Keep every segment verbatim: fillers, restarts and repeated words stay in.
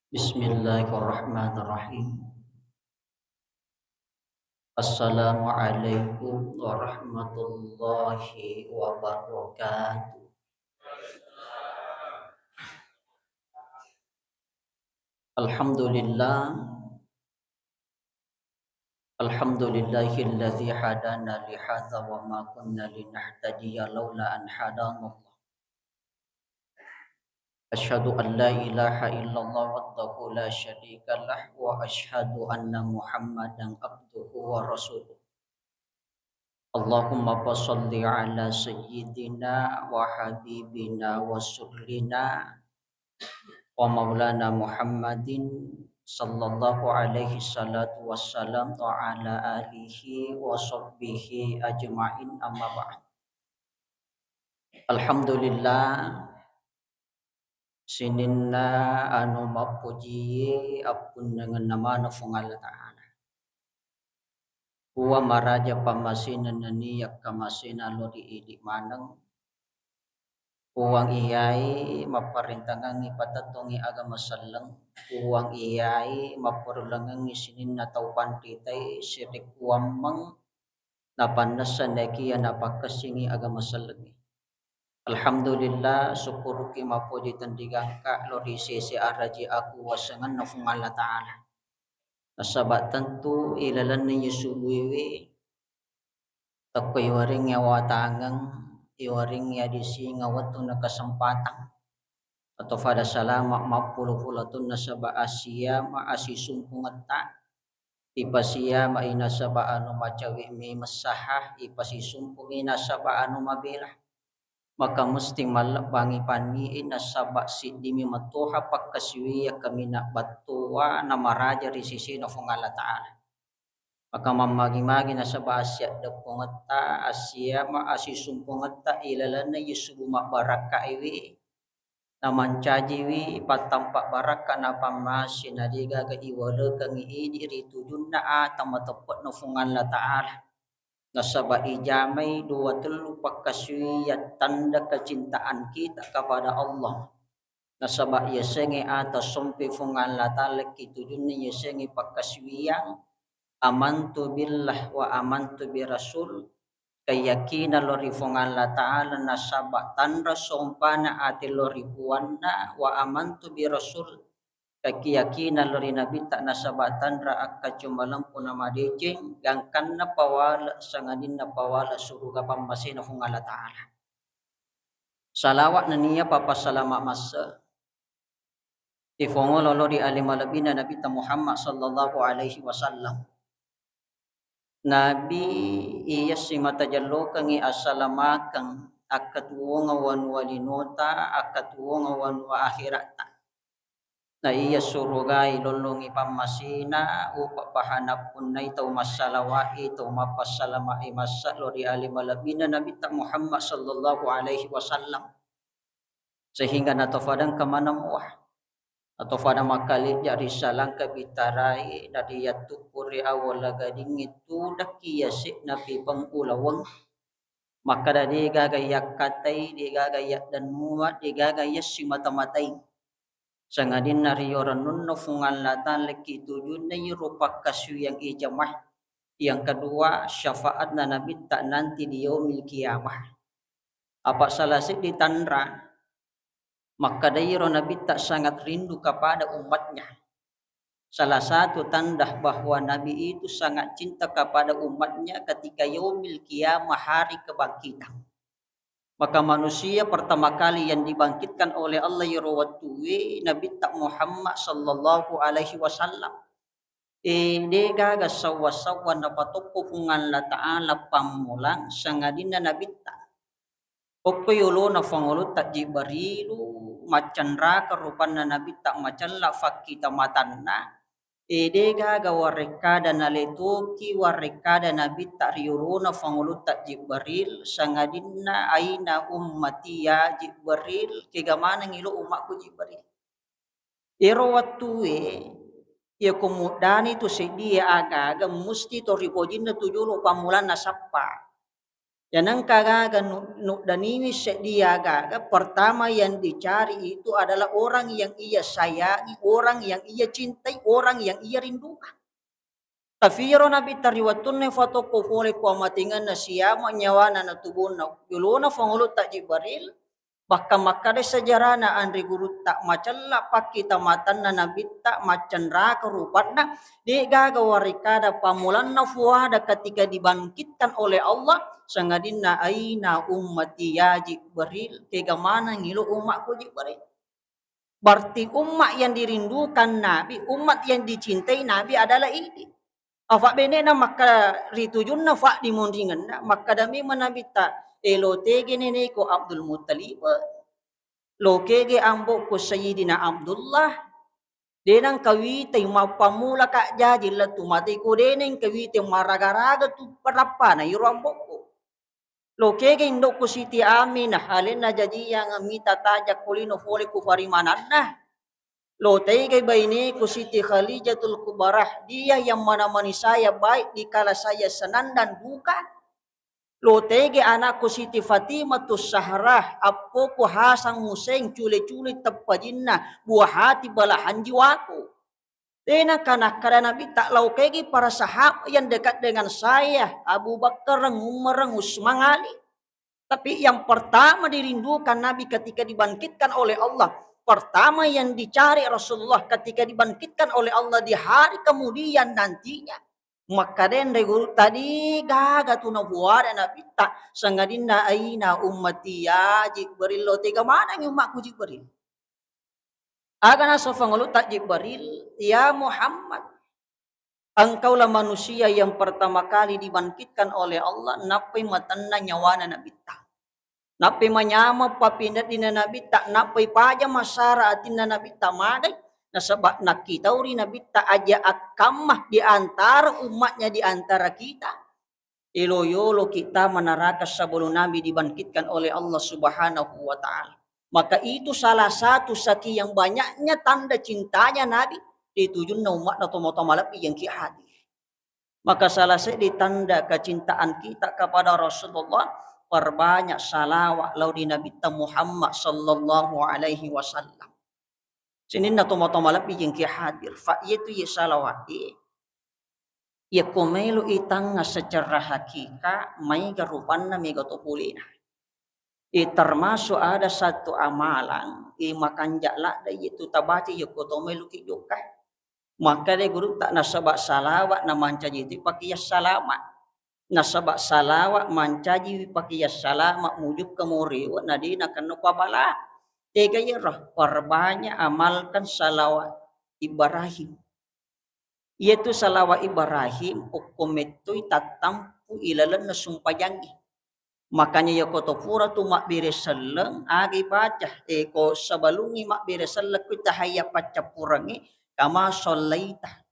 Bismillahirrahmanirrahim. Assalamualaikum warahmatullahi wabarakatuh. Alhamdulillah. Alhamdulillahilladzi hadana lihadza wa ma kunna linahtadiya laula an hadanallah. Asyhadu an la ilaha illallah wahdahu la syarika lah wa asyhadu anna Muhammadan abduhu wa rasuluh. Allahumma fasalli ala sayyidina wa habibina wa surrina wa maulana Muhammadin sallallahu alaihi salatu wassalam wa ala alihi wa sahbihi ajma'in, amma ba'd. Alhamdulillah, sininna anu mappojie appunnangenna maneng Fuang Allah Ta'ala. Puang maraja pammasena nennia kamasena lao ri idi maneng. Puang iyae mapparentangengngi patettongngi agama selleng. Puang iyae mapparellangengngi sininna tau panritae sirekkuammeng napannessa naekiya napakkessingngi agama sellengnge. Alhamdulillah, sukkuruki mappoji tenrigangka lao ri sese araji akuwasengenna Fuang Allah Ta'ala. Nasaba tentu ilalenna iye subuewe, tekko iwarengngi awatangeng, iwarengngi adisingeng wettu na kesempatang atau fada salama mappulo-pulo taung nasaba asiyama asisumpungetta, ipasiyamai nasaba anu macawe memeng saha, ipasisumpungi nasaba anu mabela. Maka musti mallebbangi panni'i nasaba siddimi matoha pakkasiwiang kaminang battoa namaraja ri sesena Fuang Allah Ta'ala. Maka mammagi-magi nasaba assiaddeppungetta, assiyama asisumpungetta ilalenna iye subu mabbarakkaewe. Namancajiwi pattampa barakka napammase na degaga iwalekengngi idi ri tujunna ata mateppe'na Fuang Allah Ta'ala. Nasaba ijamai dua tellu pakkasiwiang tanda kecintaan kita kepada Allah. Nasaba yasengnge ata sompe Fuang Allah Ta'ala ki tujunna yasengnge pakkasiwiang amantu billah wa amantu bi rasul, keyakinan lao ri Fuang Allah Ta'ala nasaba tanra sompana ate lao ri puanna, wa amantu bi rasul, keyakinan lao ri nabitta nasaba tanra akkacumalempu namadeceng gangkanna pawale sangadinna pawale suruga pammasena Fuang Allah Ta'ala. Salawa nennia papassalama masse ifongolo lao ri ale malebbina Nabitta Muhammad sallallahu alaihi wasallam. Nabi iya simata jellokengngi assalamakeng akkatuwongeng wanua linota, akkatuwongeng wanua akhiratta. Na iya surugai lollongngi pammasina, upa pahanappunnai tau massalawa'i, tau mappassalama'i massa lao ri ale malebbina Nabitta Muhammad sallallahu alaihi wasallam. Sehingga natofadengka maneng mua. Natofada makkalejja ri salangka bitarai, nariyattuppu ri awwala gadingnge tudakki yase'na pipeng ulaweng. Makkada degaga yakkatai, degaga yaddennua, degaga yassimata-matai. Sangadinna riyo rennunna Fuang Allah Ta'ala ki tujunna iyaro pakkasuwiyang ijama. Yang kedua, syafaatna Nabitta nanti di yaumil qiyamah. Apa salah seddi tanra, makkada iyaro Nabitta sangat rindu kepada umatnya. Salah satu tanda bahwa Nabi itu sangat cinta kepada umatnya ketika yaumil qiyamah, hari kebangkitan. Maka manusia pertama kali yang dibangkitkan oleh Allah iyaro wettuwe Nabitta Muhammad sallallahu alaihi wasallam. E, degaga sawwa-sawwa napatoppo Puang Allah Ta'ala pammulang sangadinna Nabitta. Okko yolona Fuang Olutta Jibrilu, maccanraka rupanna Nabitta, macella fakkita matanna. E, degaga warekkada naletoki warekkada Nabitta ri yolona Fuang Olutta Jibril, sangadinna aina ummati ya Jibril, kega manengngi lo umakku Jibril. Ero wettuwe, iyako muddani tu seddie aga-aga musti to ripojinna tu jolo pammulanna sappa. Ya, nengka gaga nu-, nuddaniwi seddi agaga, pertama yang dicari itu adalah orang yang ia sayangi, orang yang ia cintai, orang yang ia rindukan. Tafiro Nabitta ri wettunna fatokko pole ku amatengenna siama nyawana na tubunna, yolona Pangulutta Jibril, bakka makkada sejarana anre gurutta, macella pakkita matanna Nabitta, maccenraka rupanna, de gaga warekada pammulanna fuada ketika dibangkitkan oleh Allah, sangadinna, "Aina ummati ya Jibril?" Kega manengngi lo ummakku Jibril? Berarti umat yang dirindukan Nabi, umat yang dicintai Nabi adalah idi. Afa benena makka ritujunna fa dimonringenna, makkada memang Nabitta, "Elo tege neneko Abdul Muttalib, lo kege ambokku Sayyidina Abdullah, denang kawitai mappammula ka jaji lettu mateko, deneng kawitai maraga-raga tu parappana iro ambokku." Lo kege indokku Siti Aminah, alenna jajiang mita tajang ko lino pole ku farimananna. Lo tege baineku Siti Khalijatul Kubarah, dia yang menemani saya baik di kala saya senang dan duka. Lo tege anakku Siti Fatimatus Zahra, appoku Hasan Huseng, cule-cule teppajinna, buah hati belahan jiwaku. Tena kanakkada Nabitta, "Laukegi para sahabat yang dekat dengan saya, Abu Bakar, Umar, Utsman, Ali." Tapi yang pertama dirindukan Nabi ketika dibangkitkan oleh Allah, pertama yang dicari Rasulullah ketika dibangkitkan oleh Allah di hari kemudian nantinya, makkadenre gurutta, de gaga tu nabuada Nabitta, sangadinna, "Aina ummati ya Jibril?" Lo tega manengngi ummakku Jibril? Aga naso Pangulutta Jibril, "Ya Muhammad, engkaulah manusia yang pertama kali dibangkitkan oleh Allah, nappai matenna nyawana Nabitta. Nappai manyameng papinedina Nabitta, nappai paja masara atinna Nabitta magai, nasaba nakkitauri Nabitta aja akkamma di antara ummatnya, di antara kita." Elo-yoloki tama naraka sebelum Nabi dibangkitkan oleh Allah Subhanahu wa Ta'ala. Maka itu salah satu saking banyaknya tanda cintanya Nabi di tujunna umatna tomatoa malebbi yang ki hadir. Maka salah seddi tanda kecintaan kita kepada Rasulullah, perbanyak salawat lao di Nabitta Muhammad sallallahu alaihi wasallam. Sininna tomatoa malebbi jengki hadir. Fa iyatu ye salawat e, yakko melo itangnga secara hakika, maega rupanna, mega to polena. E, termasuk ada satu amalan, e, makanja ladde iyatu tabaca yakko to meloki jokka. Makkeda gurutta, nasaba salawat na mancaji tu pakeya salama. Nasaba salawat mancajiwi pakeya salama, mujukka morewe, na de nakenna ko abala. Tega iyaro, perbanyak amalkan salawat Ibrahim. Iyatu salawat Ibrahim okko mettoi tattampu ilalenna sumpajangnge. Makanya yako to pura tu mabbere selleng, aga ibaca, e, ko sebelumngi mabbere selleng ku tahayya paccappurengnge, kama sallaita,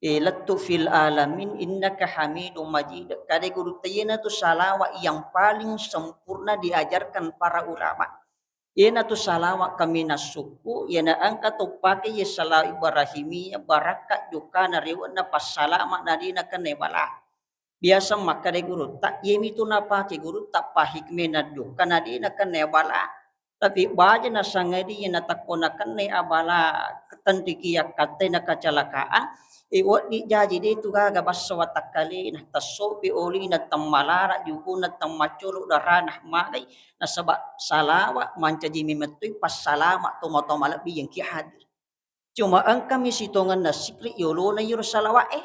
e, lettu fil alamin innaka hamidum majid. Kade gurutta, iyana tu salawat yang paling sempurna diajarkan para ulama. Iyanatu salawat kaminang sukku, iyana engka to pake iye salawat Ibrahimiyah, barakka jokkana rewe'na passalama na de nakenna bala. Biasa makkeda gurutta, iyemitu napake gurutta pahikmena jokka na de nakenna bala. Tapi baja nasangadi iye natakko nakenna abala, tenriki yakkatte na kecelakaan, e, wedding jaji de tu gaga bassa watakkalena, tessopi olina temmalara jukuna temmaccolo darana magai. Nasaba salawat mancaji memettoi passalama tomatoa malebbi yang ki hadir. Cuma engkami sitongenna sikri yolona yero salawat e.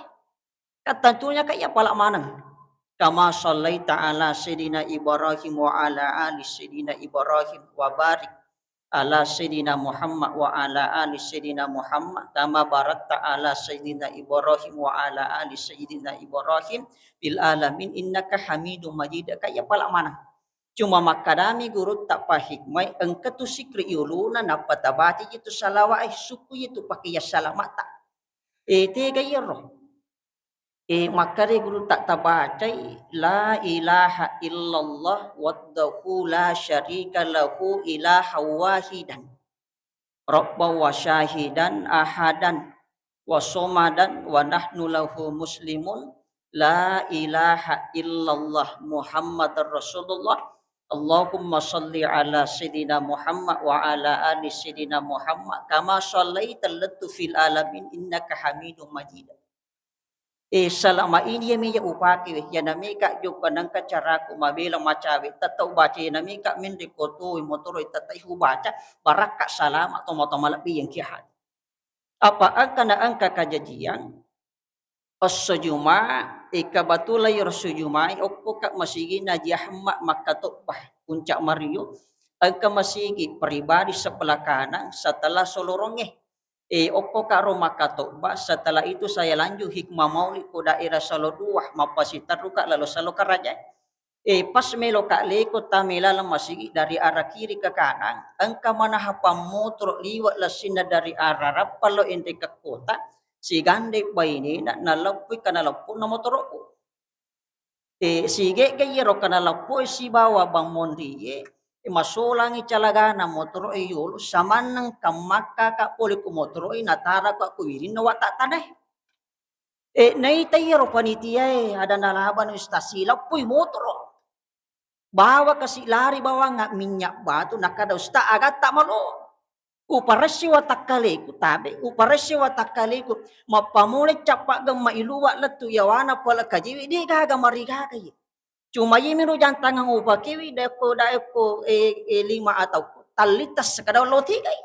Kan tentunya kan iya pala maneng. Kama sallaita ala Sayyidina Ibrahim wa ala ali Sayyidina Ibrahim wa barik ala Sayyidina Muhammad wa ala ali Sayyidina Muhammad kama barakta ala Sayyidina Ibrahim wa ala ali Sayyidina Ibrahim fil alamin innaka Hamidum Majid. Kan iya pala maneng. Cuma makkadami gurutta pahikmai, engka tu sikri yolona nappa tabaca itu salawat e, sukku itu pakeya salamatta. E, tega iyaro. E, makkada gurutta tabacai, "La ilaha illallah wahdahu la syarika lahu ilaha wahidan. Rabba wa syahidan ahadan wa somadan wa nahnu lahu muslimun. La ilaha illallah Muhammadar Rasulullah. Allahumma salli ala Sayyidina Muhammad wa ala ali Sayyidina Muhammad kama sallaita allattu fil alamin innaka Hamidum Majid. Eh, selama ini iya meja upake we, iya nameka jokka nengka caraku mabela macawe, tetap ubaca iya nameka menre koto motoro tetap ubaca, barakka salama to motoro malebbi yang kia hati. Apa engka na engka kajajiang, esso Juma, eh, kebetulan iyaro esso Juma, okko ka masigi Naji Ahmad makkatobba, Puncak Mario, engka masigi pribadi sebelah kanan setelah solorongnge. Eh, okko ka ro makkatobba, setelah itu saya lanjut hikmah maulid ko daerah Salo Dua, mappasiterru ka lalo Salo Karaja. Eh, pas melo ka leko tame laleng masigi dari arah kiri ke kanan, engka manaha pammotoro liwa lessinna dari arah Rappang lo enre ke kota, sigande bainena naleppui kana leppuna motoroku. Eh, sigegga iyaro kana leppoi sibawa bang monrie, eh, masolangi calagana motoro e yolo, samanneng kammakka ka pole ku motoro e natara ka ku wirinna watak tanae. Eh, naita iyaro panitiae, ada nalabani ustaz, sileppui motoro. Bawa kasi lari bawangnga minyak batu, nakkada ustaz, agatta malo. Uparessi watakkaleku, tabe, uparessi watakkaleku, mappamulai cappa gemma iluwa lettu yawana pole kajiwi, de gaga marigaga ye. Cuma iyemiro jantangang upakewi, daekko, daekko, eh, eh, lima atau tallitas sekadar lo tigai.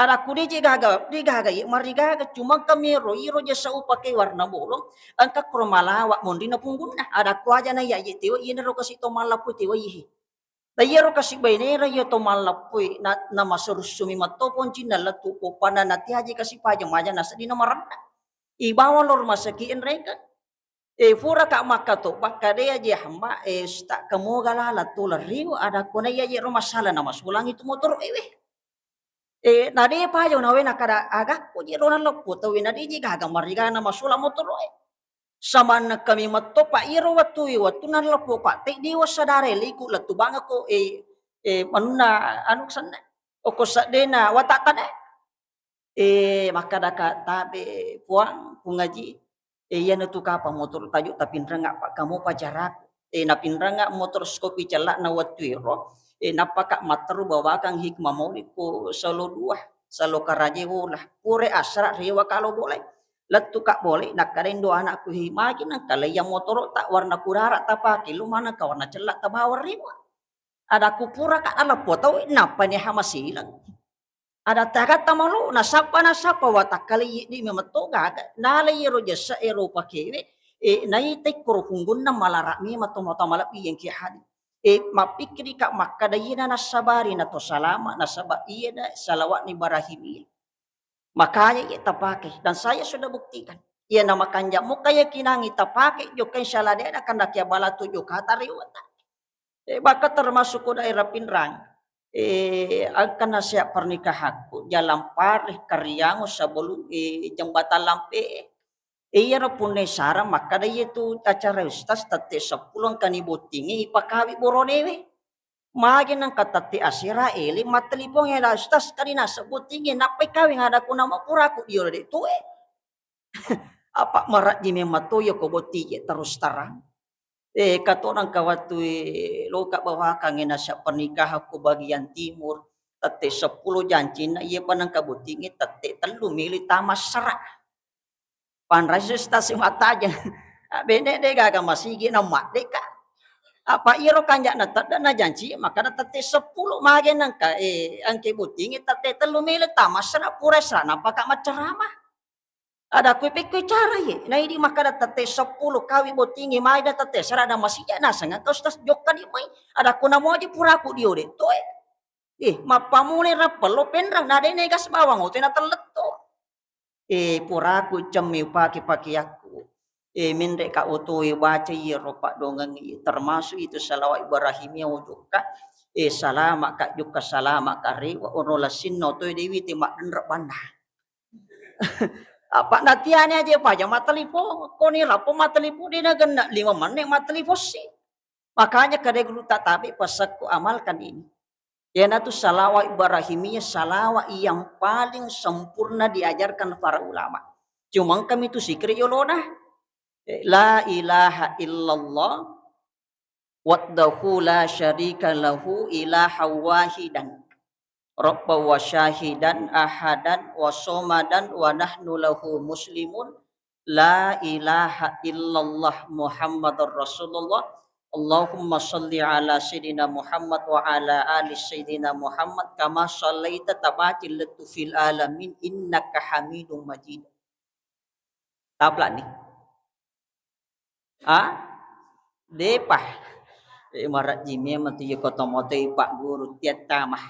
Adakku de je gaga, de gaga ye marigaga, cuma kamero iro jasa upake warna bolong, engka kro malawa monrina punggunna. Adakku aja na iya ye tewa, iyenaro kasi to mallapu tewa ihi. Na iyaro kasi bainera iya to mallappui na, namaserussumi matto poncinna lettu, opana natiaji kasi paja maja naseddina marenna. Ibawa lo rumah sakit enrengka. Eh, pura ka makkatobba, kadea je hamba, eh, sta kamoga lala tola riwa, ada kona iya je rumah sala namasulangi tu motoro ewe. Eh, na de paja nawe nakada agakko je ro nalleppo tawe na de je gaga mariga namasulang motoro e. Samanna kami metto, Pak, iyaro wettue wettunna nalleppo, Pak, te dewa sadare liku lettu bangako, eh, eh, manunna anu senna. Okko seddena watak tanae. Eh, makkadaka tabe, Puang, Puang Haji, eh, iyana tu kapang motoro taju tapinrengnga, Pak, kamu pacaraku. Eh, napinrengnga motoro skopi cella'na wettu ero, eh, nappaka matteru bawakang hikmah maulid ko Salo Dua, Salo Karaje Wola. Pura asara rewa kalo bolai. Lettuka bolai, nakkada indo anakku, "Hi, magi nengka leiyang motoro'ta warna kudara tapake, lo manengka warna cella tabawa rewa." Adakku puraka naleppo tau, nappa ni hama sileng. Ada tagatta malu, nasappa, nasappa watakkalai idi memang to gaga. Nalai ero jessa ero pakewe, eh, naitai koro punggunna malara memang to mata malebbi yang ki hadi. Eh, mappikkirika makkada iyena nassabari na to salama, nasaba iyena salawatni Ibrahimiyah. Makanya iya tapake, dan saya sudah buktikan. Iyena makanja mo keyakinangi tapake jokka, insya Allah de ada kandaki abala tu jokka tariwata. Eh, bahkan termasuk ko daerah Pinrang. Eh, engka nasihat pernikahanku, Jalan Pare, Kariango, sebelum, eh, Jembatan Lampe. Eh, iyaro punna isara makkada iya tu acara ustaz tette seppulo engkani bottingi ipakawi boronewe. Magi nengka tette asera ele mattelipong eda ustaz kadi naseng bottingi nappai kawing ada kuna mapuraku dio de tue. Apa marajji memang to iya ko bottingi terus terang. Eh, katonang ka wattu, eh, loka bawakang, eh, nasihat pernikahan ko bagian timur, tette seppulo jancinna, iya pa nengka bottingi tette tellu mili tamassara. Panrasi stasi mattajeng. Bene de gaga masigi na maddeka. Apa iro kanja na tedda na janci, maka na tette seppulo mage nengka, eh, engke bottingi tette tellu mili tamassara pura sara napaka maccarama. Ada kui pekkoi cara ye, na idi makkada tette seppulo kawi bottingi mai da tette sara da masija naseng engka ustaz jokka di mai. Ada kuna moji puraku dio de toe. Eh, mappamule rappello penrang na de ne gas bawang ote na telletto. Eh, puraku cemmi upake pakeakku. Eh, menre ka otoe baca iyaro paddongeng, termasuk itu salawat Ibrahimiyah ujukka. Eh, salama ka jukka, salama ka rewa ono lassinna otoe dewi te maddenre banna. Apa natiani aja paja mattelipong, koni lappo mattelipong de na genna lima menit mattelipong si. Makanya kada guru tak tabe pasakku amalkan ini. Iyanatu salawat Ibrahimiyah, salawat yang paling sempurna diajarkan para ulama. Cuma kami tu sikri yolona. La ilaha illallah wahdahu la syarika lahu ilaha wahidan. Rabba wa syahidan ahadan wa somadan wa nahnu lahu muslimun. La ilaha illallah Muhammadur Rasulullah. Allahumma salli ala Sayyidina Muhammad wa ala ali Sayyidina Muhammad kama sallaita tabatil lettu fil alamin innaka hamidum majid. Taplak ni. Ah? Depa. Eh, marajji memang tu iya ko tomotoi Pak Guru tiap tamah.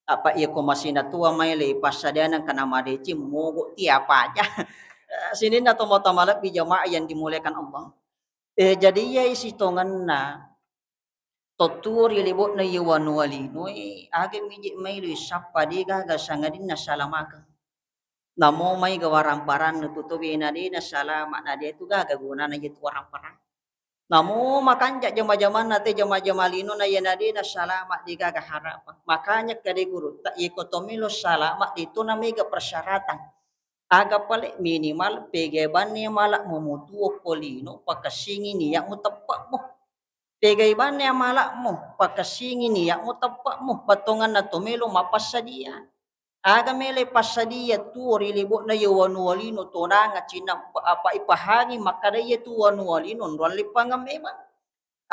Apa iya ko masih natua mai le pasadiana kana madeceng mogok tiap aja. Eh, sininna tomatoa malebbi jamaah yang dimuliakan Allah. Eh, jadi iya isi tongenna tottuo ri lebo'na iya wanua linoe, aga mije maelo sappa de gaga sangadinna salamakeng. Namo maega waramparang tu tobena de nasalama, na de tu gaga gunana iya tu waramparang. Namo makanja jama-jamanna te jama-jama linona iya na de nasalama de gaga harapang. Makanya kade gurutta iya ko to melo salama de tu na mega persyaratan. Aga pale minimal pegai banne mala memutuo ko lino pakessingi niatmu teppe'mu. Pegai banne amala'mu, pakessingi niatmu teppe'mu, bettuanganna to melo mappassadia. Aga melo passadia tuo ri lebo'na iya wanua lino tonanga cinampe apa ipahangi makkada iya tu wanua lino nruang leppangeng memang.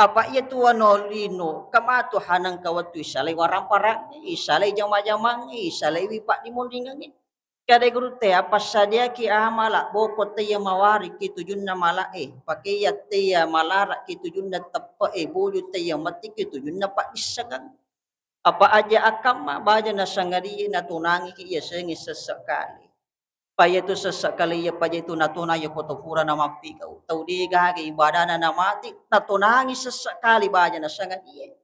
Apa iya tu wanua lino kamatu hanengka wettu isalai waramparang, isalai jama-jamang, isalai wi paddimonringengnge. Kada gurutta, passadiaki amala boko taiya mawariki tujunna mala'e, pakaiya taiya malaraki tujunna teppe'e, boju taiya mettiki tujunna paddissengeng. Apa aja akamma baja nasangadie natunangiki yasengnge sessekali. Payatu sessekali iya pajatu natuna iya koto pura namappi kau. Tau de gaga ibadana namati natunangi sessekali baja nasangadie.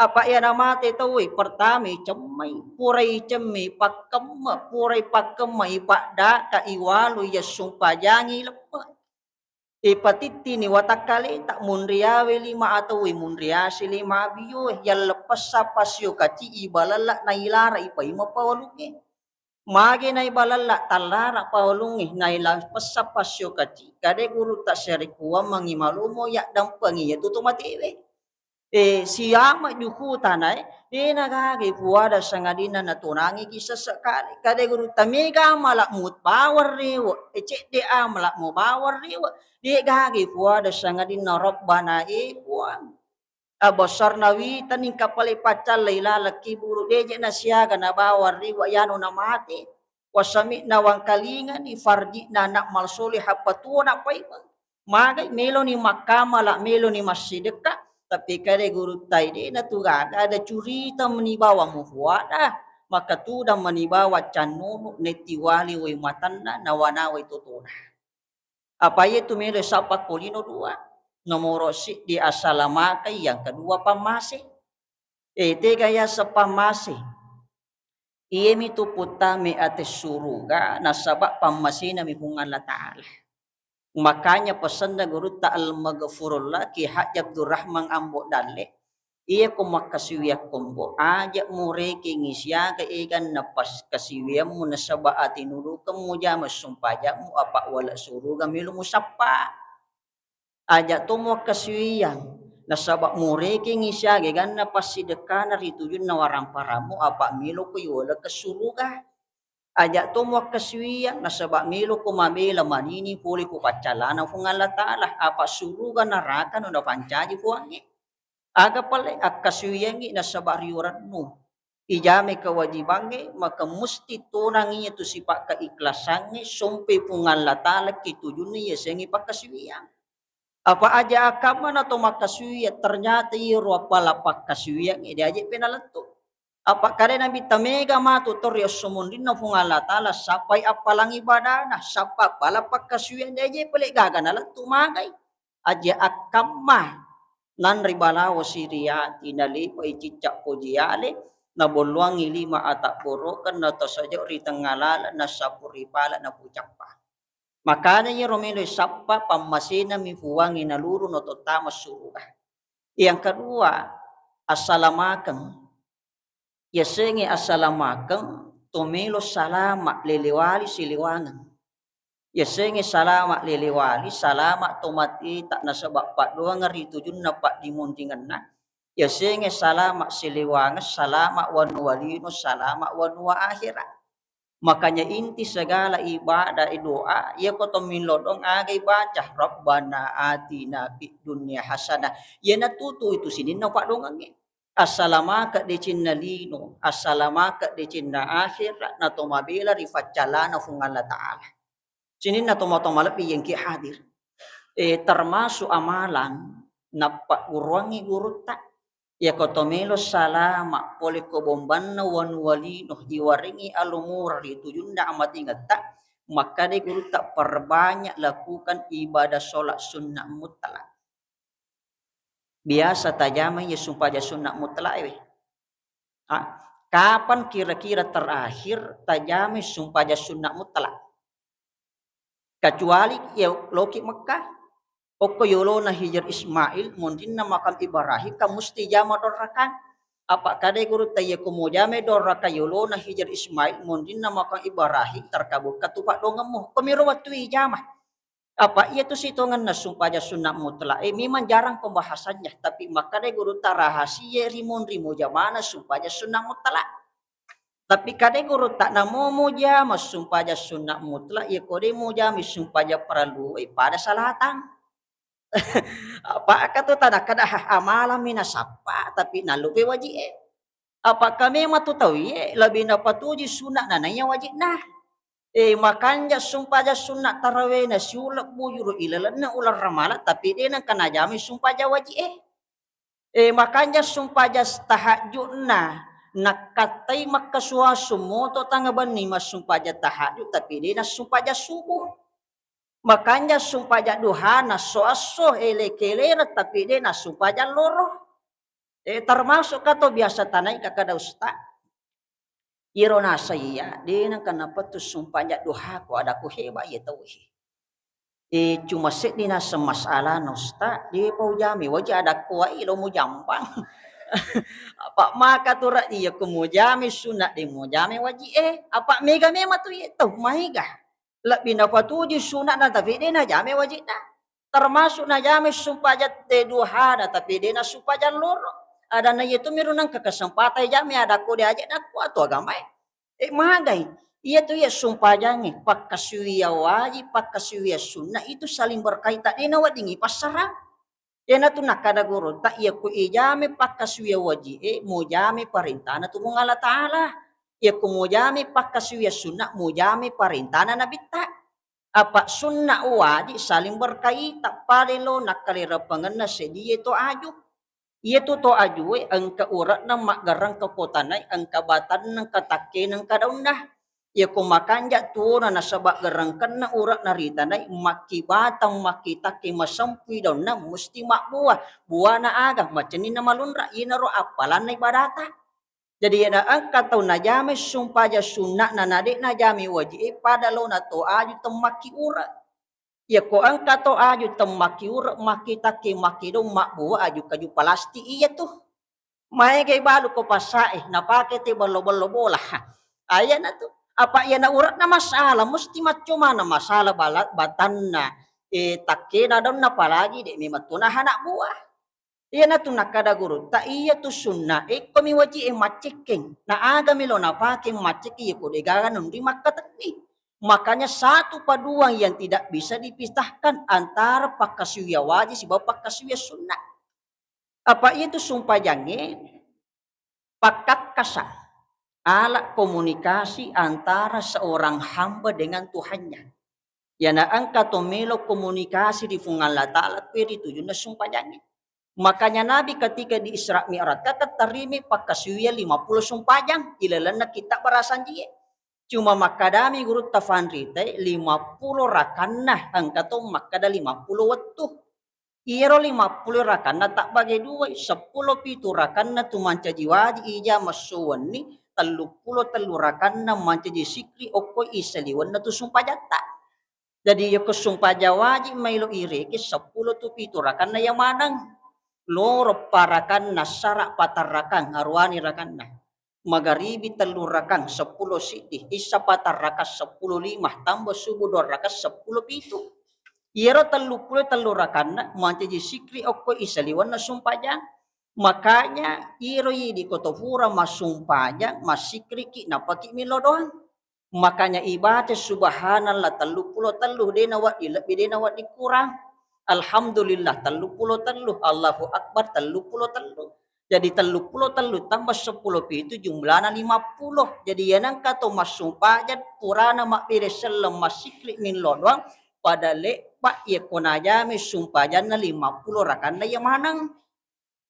Apa iya namate tauwe, pertama icemmai, pura icemmai pakkemme, pura ipakkemme ipaddaka iwalu iya sumpajangi leppe. Ipatittini watakkaleta munriawe lima atauwe munriasi lima abioe, yalleppessa passio kaci ibalella nailara ipaima pawalungnge. Mage naibalella tallara pawalungnge, nailappessa passio kaci, kade gurutta serekuammengi malomo yaddampengi yatu to matewe. Eh, siama juku tanae, dena gaga puada sangadinna natonangiki sessekali. Kade gurutta mega amala mubawang rewe, eh, cedde amala mubawang rewe. De gaga puada sangadinna Rabbana, eh, Puang. Abasarna witani kapale paccallai laleng kiburu, deje nasiaga nabawang rewe yanu namate. Wasami'na wangkalingani, farji'na na'mal solihah, patuona paimeng. Magai meloni makkamala, meloni massidekka, tapi kade gurutta de natu gaga ada curita meni bawang mufuada, maka tudang meni bawang cannunu netti wali wai matanna nawa-nawai totona. Apa iya tu melo sappa ko lino dua. Nomoro siddi assalamakeng, yang kedua pammase. Eh, tega yaseng pammase? Iyami tu puttame ate suruga nasaba pammasena mi Puang Allah Ta'ala. Makanya pesanna gurutta Al-Maghfurullah Ki Haji Abdurrahman Ambo Dalle, iya ko makkasiwiang kombo, aja murekengi siaga eganna pas kasiwiammu nasaba atinulukeng mujama sumpajammu apa wala suruga melo musappa. Aja to muakkasiwiang, nasaba murekengi siaga ganna passidekkana ri tujunna waramparammu, apa melo ko iwalekeng suruga. Aja to muakkasiwiang, nasaba melo ko mabela manini pole ko paccalana Puang Allah Ta'ala, apa suruga naraka no napancaji Puangnge. Aga pale akkasiwiangngi nasaba riurennu. Ijame kewajibangnge, maka musti tonang iya tu sipa keiklasangnge, sompe Puang Allah Ta'ala ki tujunna yasengnge pakkasiwiang. Apa aja akamma na to makkasiwiang, ternyata iyaro appala pakkasiwiangnge, diaje pe nalettu. Apa kade Nabitta mega matu to ri esso monrinna Puang Allah Ta'ala, sappai appalang ibadana, sappa appala pakkasiwiang, diaje pale gaga nalettu magai. Aja akkamma nanre balawo siriati, nalepai cicca poji ale, nabolloangngi lima atabboro'keng, natosajo ri tengnga laleng, nassapu ri pala, napucappa. Makanya iyaro melo sappa, pammasena mi Puangnge naluru natottama suruga. Yang kedua, assalamakeng. Yasengnge assalamakeng, to melo salama, lelewali silewangeng. Yasengnge salama lelewali, salama tomateta nasaba paddoangeng ri tujunna paddimunringenna. Yasengnge salama selewangeng, salama wanua lino, salama wanua akhera. Makanya inti segala ibadah, doa, iyako to millau doang aga ibaca, "Rabbana atina fid dunya hasanah." Iyana tutu itu sininna paddoangengnge. Assalamaka decenna lino, assalamaka decenna akhera, natomabela ri faccalana Fuang Allah Ta'ala. Sininna tomatoa malebbi engki hadir. Eh, termasuk amalang nappagguruangngi gurutta. Iyako to melo salama pole ko bombanna wanua lino, iwarengngi alomura ri tujunna amatingetta, makkadai gurutta, "Perbanyak lakukan ibadah sholat sunnah mutlak." Biasa tajamai iya sumpajang sunnah mutlak ewe? Ah, kapan kira-kira terakhir tajamai sumpajang sunnah mutlak? Kecuali iya loki Mekkah, okko yolona Hijr Ismail, monrinna makam Ibrahim, kan musti jama dua rakang. Apa kadai gurutta, iyako mujamai dua rakang yolona Hijr Ismail, monrinna makam Ibrahim, terkabulkan tu paddoangemmu. Komiro wettu ijama. Apa iyatu sitongenna sumpajang sunnah mutlak e, memang jarang pembahasannya, tapi makkadai gurutta rahasia rimunri mujamana sumpajang sunnah mutlak. Tapi kadai gurutta namo mujama sumpajang sunnah mutlak, iyako de mujamai sumpajang parellu e, pada salatang. Apa katu tanakkeda, "Ah, amalammi nasappa, tapi nallupe waji e." Apa ka memang tu tau iye lebih napatuju sunna nanaiya wajibna. Eh, makanja sumpajang sunna tarawena siuleng bujuru ilalenna uleng Ramalang, tapi de nengka najamai sumpajang wajib e. Eh, makanja sumpajang tahajudna nakkattai makkasuasu moto tanga benni massumpajang tahajud, tapi de nassumpajang subuh. Makanja sumpajang duha nasso-asso ele-kelera, tapi de nassumpajang loro. Eh, termasuk ka to biasa tanai ka kada Ustaz. Iyaro naseng iya, de nengka napettu sumpajang duhaku, adakku heba iya tau he. Eh, cuma seddi naseng masalahna Ustaz, de pa ujamai wajib, adakku wai lo mujambang. Apa maka tu ra iya ko mujamai sunna, de mujamai wajib e. Apa mega memang tu iya tau maega. Lebbi napatuju sunna na, tapi de najamai wajibna. Termasuk najamai sumpajang te duhana, tapi de nasumpajang loro. Adanna iya tu miru nengka kesempatan jamai, adakku de aja nakku atau agamae. Eh, magai. Iya tu iya sumpajangnge, pakkasuwia wajib, pakkasuwia sunna itu saling berkaitan. De naweddingi passarang. Iyanatu nakkada gurutta, iyako ijamai pakkasuwia wajib e, mujamai parentana tu Puang Allah Ta'ala. Iyako mujamai pakkasuwia sunna, mujamai parentana Nabitta. Apa sunna wajib saling berkaitan, pada lo nakkalereppangenna seddi to aju. Iyatu to ajue engka ure'na maggerreng kekotanae, engka batanna, engka takkena, engka daunna. Iyako makanja tuona nasaba gerrengkenna ure'na ri tanae, makkibatang, makkitakke, masempui daunna, musti mabbuah. Buana aga? Macenninna malunra, inaro appalanna ibadata. Jadi iyana engka tau najamai sumpajang sunna'na, na de najamai wajib e, pada lona to aju temmakki ure. Iyako engka to aju temmakki ure, makkitakke, makkidong, mabbua aju kaju palastik iyatu. Maega ibalu ko passae, napake te bello-bello bola. Ayana tu. Apa iyana ure'na masalah, musti macco mana masalah bala-, batanna, eh, takkena daunna, apalagi de memang tuna anak buah. Iyanatu nakkada gurutta, iyatu sunna e, komi wajib e maccekkeng. Na agami lo napake maccekkeng, iyako degaga nunri makkatenni. Makanya satu paduan yang tidak bisa dipisahkan antara pakkasuwia wajib sibawa pakkasuwia sunna. Apa iyatu sumpajangnge pakkakkasa alat komunikasi antara seorang hamba dengan Tuhannya. Iyana engka to melo komunikasi ri Puang Allah Ta'ala, kue ri tujunna sumpajangnge. Makanya Nabi ketika di Isra Mi'raj, ka terimi pakkasuwia lima puluh sumpajang ilalenna kitab barasanjie. Cuma makkadami gurutta fanrite, lima puluh rakanna, engka to makkada lima puluh wettu. Iyaro lima puluh rakanna tabbage duai, seppulo pitu rakanna tu mancaji waji ija messu wenni, telluppulo tellu rakanna mancaji sikri okko isaliwenna tu sumpajatta. Jadi yako sumpajang wajib maelo ireke seppulo tu pitu rakanna iya maneng. Loro parakanna sara patarrakang aruani rakanna. Magaribi tellu rakang, seppulo siddi, isya patang rakang, seppulo lima, tambah subuh dua rakang, seppulo pitu. Iyaro telluppulo tellu rakanna mancaji sikri okko isaliwenna sumpajang. Makanya iyaro idi ko to pura massumpajang, massikriki, napaki millau doang. Makanya ibaca subhanallah telluppulo tellu, de nawedding lebbi, de nawedding kurang. Alhamdulillah telluppulo tellu, Allahu Akbar telluppulo tellu. Jadi telluppulo tellu tambah seppulo pitu jumlana lima puluh. Jadi iya nengka to massumpajang purana mabbere selleng massikri millau doang, pada le'ba iya ko najami sumpajanna lima puluh rakanna iya maneng.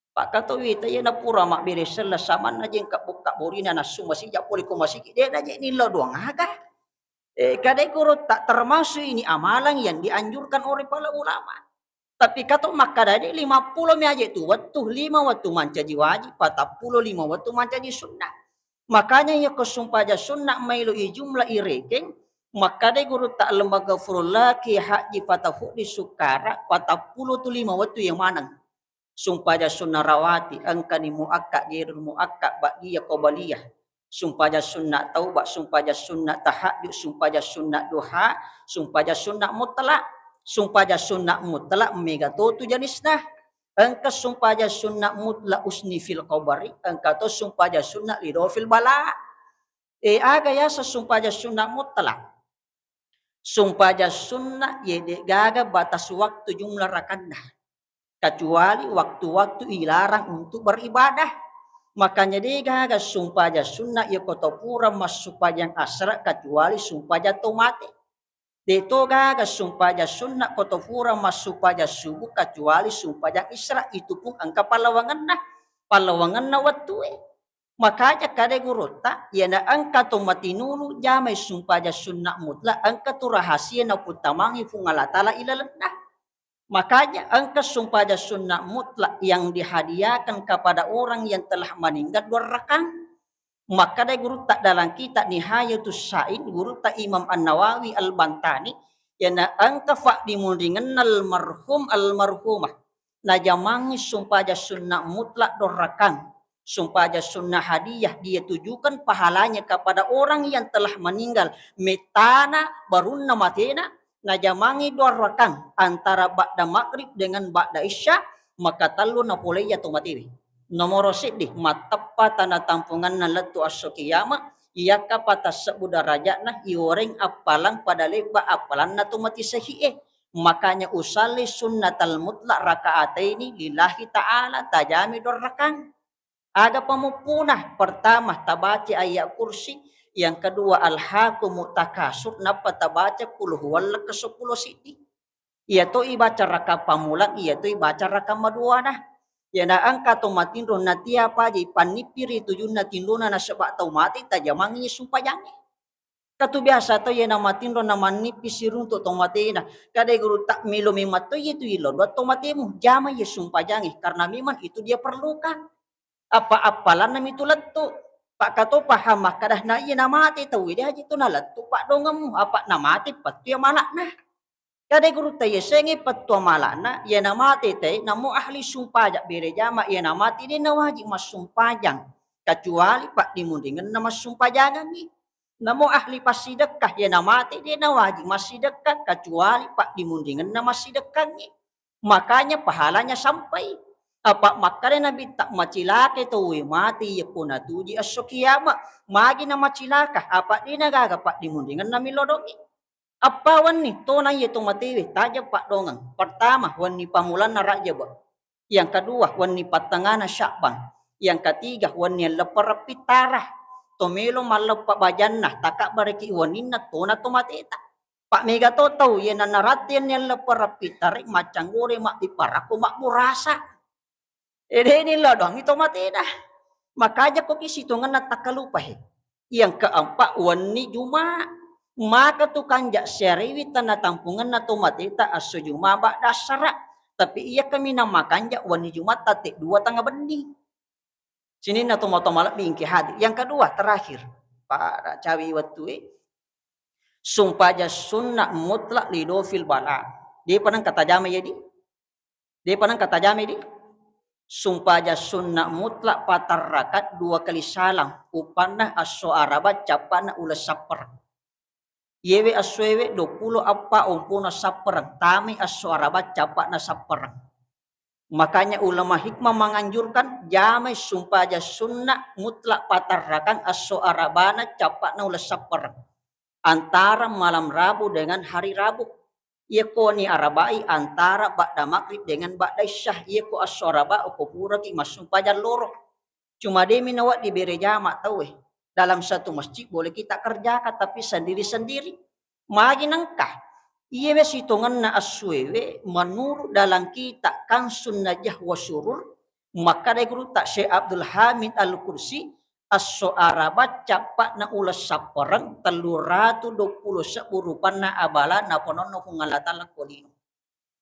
Pakkato wita iya napura mabbere selleng samanna jengka bukka borina nassu masija pole ko masigi, de naje nillau doang aga. Eh, kadai guru tak termasuk ini amalan yang dianjurkan oleh para ulama. Tapi kato makkada de lima puluh mi aje tu wettu, lima wettu mancaji wajib, patappulo lima wettu mancaji sunnah. Makanya iya ko sumpajang sunnah maelo i jumlah i rekeng, makkada guru tak lembaga furullaki haji patahuddi sukkara, patappulo tu lima wettu yang maneng. Sumpajang sunnah rawati, engkani muakkad, ghairul muakkad, ba'diyah, qabliyah. Sumpajang sunnah taubat, sumpajang sunnah tahajud, sumpajang sunnah duha, sumpajang sunnah mutlak. Sumpajang sunnah mutlak mega totu jenisna. Engka sumpajang sunnah mutlak usni fil qabri, engka to sumpajang sunnah lido fil bala. Eh, aga yaseng sumpajang sunnah mutlak? Sumpajang sunnah ye de gaga batas waktu jumlah rakanna, kecuali waktu-waktu ilarang untuk beribadah. Makanya de gaga sumpajang sunnah ye ko to pura massumpajang asra kecuali sumpajang to mate. De to gaga sumpajang sunnah ko to pura massumpajang subuh kecuali sumpajang isra, itu pun engka pallawangenna, pallawangenna wettue. Makanya kade gurutta, iyana engka to matinulu jamai sumpajang sunnah mutlak, engka tu rahasia naputtamangi Puang Allah Taala ilalenna. Makanya engka sumpajang sunnah mutlak yang dihadiahkan kepada orang yang telah meninggal dua rakang. Makkadai gurutta dalam kitab Nihayatus Sa'in, gurutta Imam An-Nawawi Al-Bantani, iyana engka faddimunringenna almarhum almarhumah najamangi sumpajang sunnah mutlak dua rakang, sumpajang sunnah hadiah, dia tujukan pahalanya kepada orang yang telah meninggal, mettana barunna matena, najamangi dua rakang antara ba'da maghrib dengan ba'da isya, maka tellu napolei iya to matewe. Nomoro siddi, matteppa tana tampunganna lettu esso kiamat, iyakka patassebbu darajatna ioreng appalang pada lebba appalanna to mati sahih e. Makanya usalli sunnatal mutlak rakaataini lillahi ta'ala, tajami dua rakang. Aga pamuppuna? Pertama, tabaca ayat kursi, yang kedua, alhakumut takasur, nappa tabaca qul huwallah ke seppulo siddi. Iya to ibaca raka pammulang, iya to ibaca raka maduana. Iyana engka to matinro natia paja ipannippi ri tujunna tinrona nasaba tau mate, tajamangi sumpajangnge. Katu biasa to iyana matinro namannippi siruntu to matena. Kadai gurutta, melo memang to iya tu ilo dua to matemu, jama iya sumpajangnge karena memang itu dia perlukan. Apa-apalanna mitu lettu. Pakkato paham makkada na iya namate tauwe de haji tu nalettu padongemmu, apa namate pettu iya malakna. Kadai gurutta, yasengnge pettu amala'na, iya namate te, namo ahli sumpajang bere jama, iya namate de nawajib massumpajang, kecuali paddimunringenna massumpajangengngi. Namo ahli passidekka, iya namate de nawajib massidekka, kecuali paddimunringenna massidekkangngi. Makanya pahalanya sampai. Apa makkada Nabi, tak macilake tauwe mate iya ko natuji esso kiamat. Magi namacilaka? Apa de nagaga paddimunringenna milodongngi. Appa wenni tona iya to matewe, tajeng paddongeng. Pertama, wenni pammulanna Rajaba. Yang kedua, wenni pattengana Sya'ban. Yang ketiga, wenni alleppereng pittara. To melo malleppa bajanna, takabbareki wenninna tona to mateta. Pa mega to tau iya nanarate wenni alleppereng pittara, maccanggore mabbi parakko mabburasa. Edeni lao doang ito matena. Makaja koki sitongenna takkalupahe. Yang keempat, wenni Juma. Maka tu kanja siarewi tanna tampungenna to mateta esso Juma ba'da assara. Tapi iya kaminang makanja wenni Juma tette dua tengnga benni. Sininna to matoa malebbi engke hadir. Yang kedua, terakhir. Pada cawi wettue. Sumpajang sunna mutlak lidofil bala. Depa nengka tajama iya di? Depa nengka tajama di? sumpajang sunna mutlak patarrakat dua kali salam, uppanna esso Araba cappa'na uleng sappereng. Iyewe essoewe duappulo eppa ompona sappereng, tamai esso Araba cappa'na sappereng. Makanya ulama hikmah menganjurkan jamai sumpajang sunna mutlak patarrakang esso Arabana cappa'na uleng sappereng. Antara malam Rabu dengan hari Rabu. Iyako ni Arabai antara ba'da maghrib dengan ba'da isya. Iyako esso Araba okko puraki massumpajang loro. Cuma demi nawedding bere jama tauwe. Dalam satu masjid boleh kita kerjakan, tapi sendiri-sendiri. Magi nengka. Iyewe sitongenna essoewe menurut dalam kitab Kansun Najah wa Surur, makkadai gurutta Syekh Abdul Hamid Al-Kursi, esso Araba cappa'na uleng sappereng, tellu ratu duappulo sebbu rupanna abala napononno Puang Allah Ta'ala ko lino.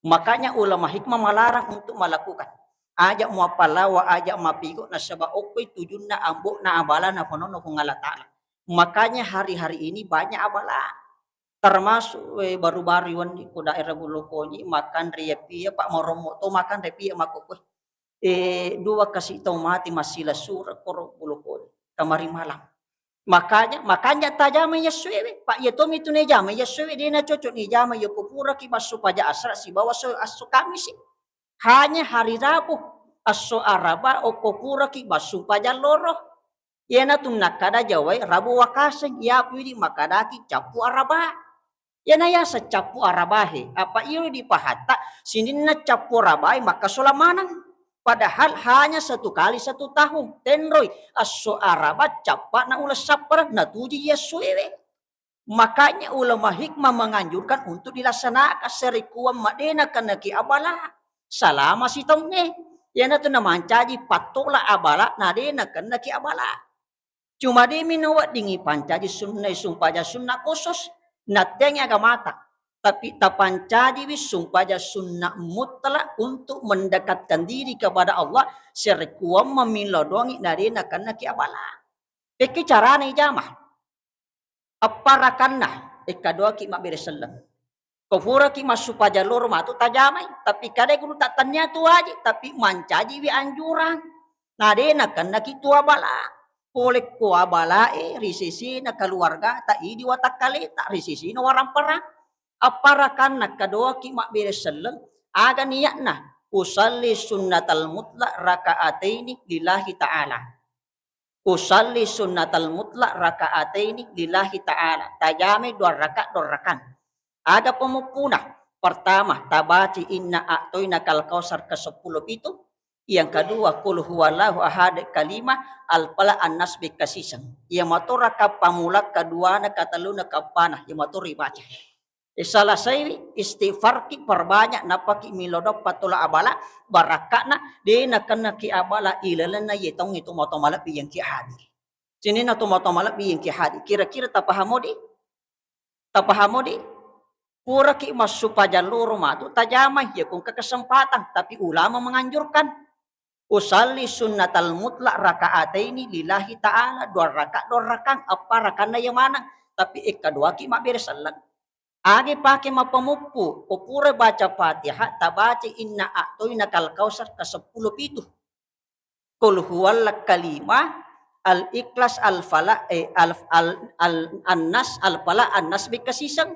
Makanya ulama hikmah melarang untuk melakukan. Aja muappallawa, aja mappigo, nasaba okkoi tujunna ambo'na abala napononno Puang Allah Ta'ala. Makanya hari-hari ini banyak abala. Termasuk, eh, baru-baru wenni ko daerah Bulukonji, makanre iya pie, Pak, marommo to makanre pie makkokkoe. Eh, dua kasi tau mati massila sura koro Bulukonji. Kamari malam. Makanya, makanya tajama iya essoewe. Pak, iya tomi tu nejama iya essoewe, de na cocok nejama iya ko puraki massumpajang asra sibawa so-, esso Kamisi. Hanya hari Rabu, esso Araba okko puraki massumpajang loro. Iyanatu nakkada Jawai Rabu Wakaseng, iyapu idi makkadaki cappu Araba. Iyana yaseng cappu Arabahe, apa iyaro dipahatta sininna cappu Arabae makkasola maneng. Padahal hanya satu kali satu tahun, tenroi esso Araba cappa'na uleng sappereng natuju iya essoewe. Makanya ulama hikmah menganjurkan untuk dilaksanakan, serekkuamma de nakennaki abala, salama sitaungnge. Iyanatu namancaji pattola abala na de nakennaki abala. Cuma demi naweddingi pancaji sunna, sumpajang sunna khusus, natteangi agamata. Tapi tapancajiwi sumpajang sunna mutlak untuk mendekatkan diri kepada Allah, serekkuamma millau doangi na de nakennaki abala. Pekki carana ijama. Eppa rakanna, ekkaduaki mabbere selleng. Ko puraki massumpajang loro matu tajamai, tapi kadai guru tattennia tu wajib, tapi mancajiwi anjurang. Na de nakennaki tu abala. Pole ko abalae ri sesena keluargata, idi watakkaleta, ri sesena waramparang. Eppa rakanna kadoaki mabbere selleng, aga niatna? Usalli sunnatal mutlak rakaataini lillahi ta'ala. Usalli sunnatal mutlak rakaataini lillahi ta'ala. Tajamai dua raka, dua rakang. Aga pemuppuna? Pertama, tabaci inna a'toina kal kausar ke seppulo pitu. Yang kedua, qul huwallahu ahad kalima, al falaq, an-nas, bi kasiseng. Iya mato raka pamula, keduana, katelluna, keeppana. Iya mato ribaca. Eh, salasaiwi istighfarki, perbanyak, nappaki millau doang pattola abala, barakka'na de nakennaki abala ilalenna iye taungnge tomatoa malebbi iyengki hadir. Sininna tomatoa malebbi iyengki hadir. Kira-kira tapahamo di? Tapahamo di? Puraki massumpajang loro matu tajamai, iya ko engka kesempatan, tapi ulama menganjurkan. Usalli sunnatal mutlak rakaataini lillahi ta'ala, dua raka, dua rakang, eppa rakanna iya maneng, tapi ekkaduaki mabbere selleng. Agi pake mappamuppu, ko pura baca Fatihah, tabaca inna a'toina kal kausar ke seppulo pitu. Qul huwallah kalima, al ikhlas, al falaq, eh, al, al, al, annas, al falaq, annas, bi kasiseng.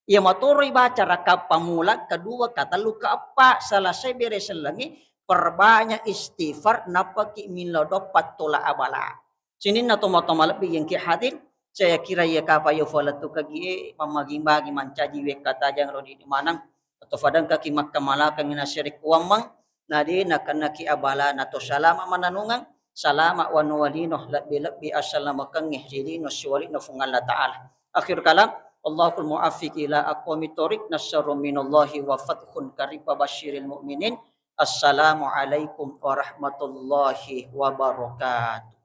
Iya matoro ibaca raka pamula, kedua, katellu, keeppa, salasai bere sellengnge, perbanyak istighfar, nappaki millau doang pattola abala. Sininna tomatoa malebbi iyengki hadir, saya kira iya kapa yo falettukagie, mammagi-magi mancaji wekka tajang ro didi maneng, atau fadengkaki makkamalakeng nasere kuammeng, nade nakennaki abala nato salama mananungeng, salama wanuwalino, lebbi-lebbi assalamakengngé ri lino siwali'na Fuang Allah Ta'ala. Akhir kalam, Allahul muwaffiq ila aqwamit thoriq, nasrun minallahi wa fathun qarib wa basyiril mu'minin. Assalamualaikum warahmatullahi wabarakatuh.